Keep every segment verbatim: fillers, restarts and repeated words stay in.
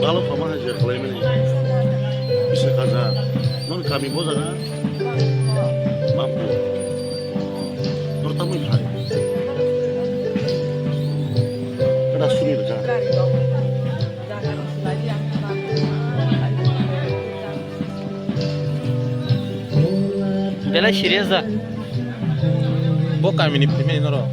Kalo thoma hai jer khlaimani. Bisa kaja. Non kami bo jaga. Mampu. Nor tamui phai. Kada suni rwkha. Belai serious da. Bo kamini phaimani norok.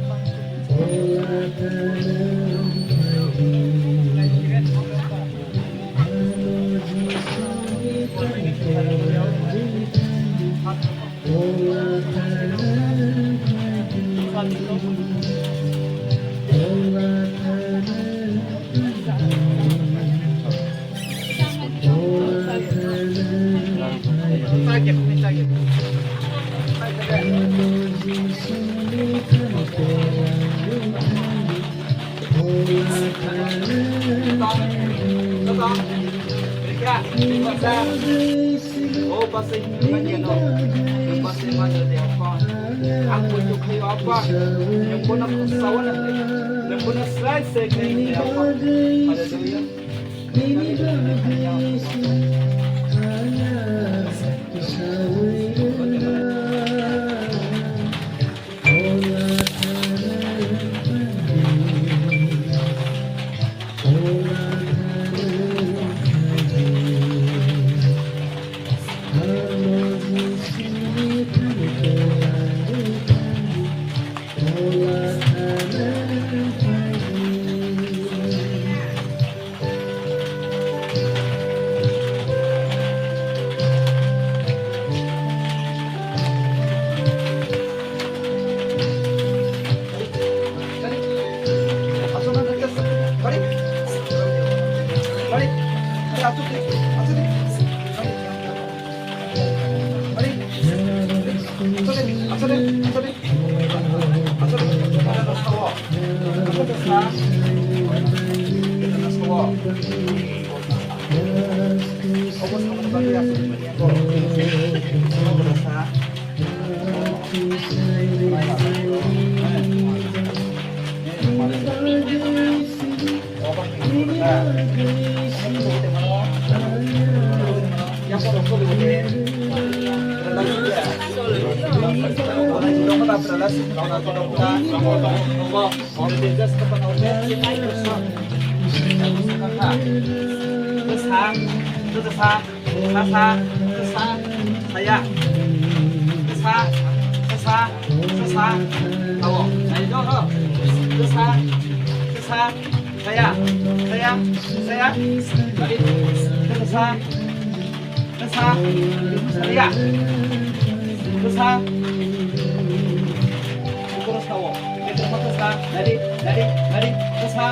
Sa, sa, sa, saya, sa, sa, sa, sa, awo, ayo, do, do, sa, sa, saya, saya, saya, tadi, sa, sa, saya, saya, dari, dari, dari, sa.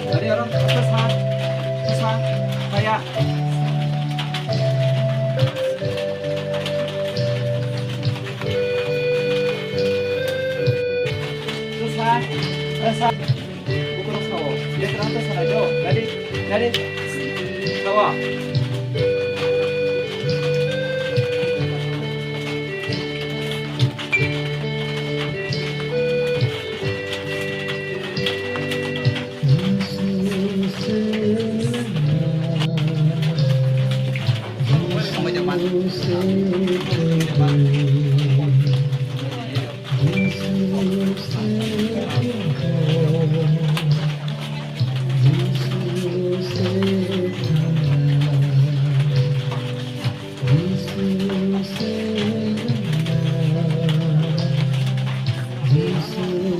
Dari orang ke atas, ha? Atas, ha? Kaya. Atas, ha? Atas, ha? Bukan sawo. Dia terang atas, ha? Jauh. Dari, dari. Sawo.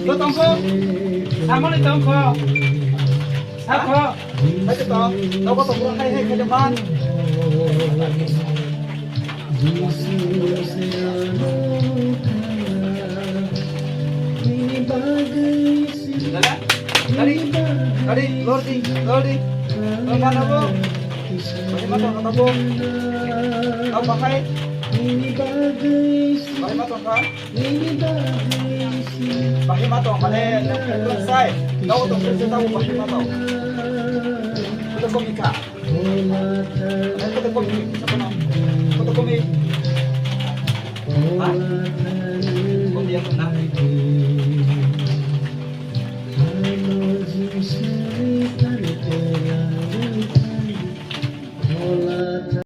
Lo tongkho, samani tongkho, sakho. Hai khe to, nogo tongkho, hai, hai, khe man. Dada, dari, dari, lordi, lordi. Lordi mana bo? Bagi mata kata bo. Tau pakai. Bagi mata kata. Bahima tong mane, sai. Tau tong khe tau bahima tong. Koto komi kha. Koto komi. Koto komi. Ha? Nang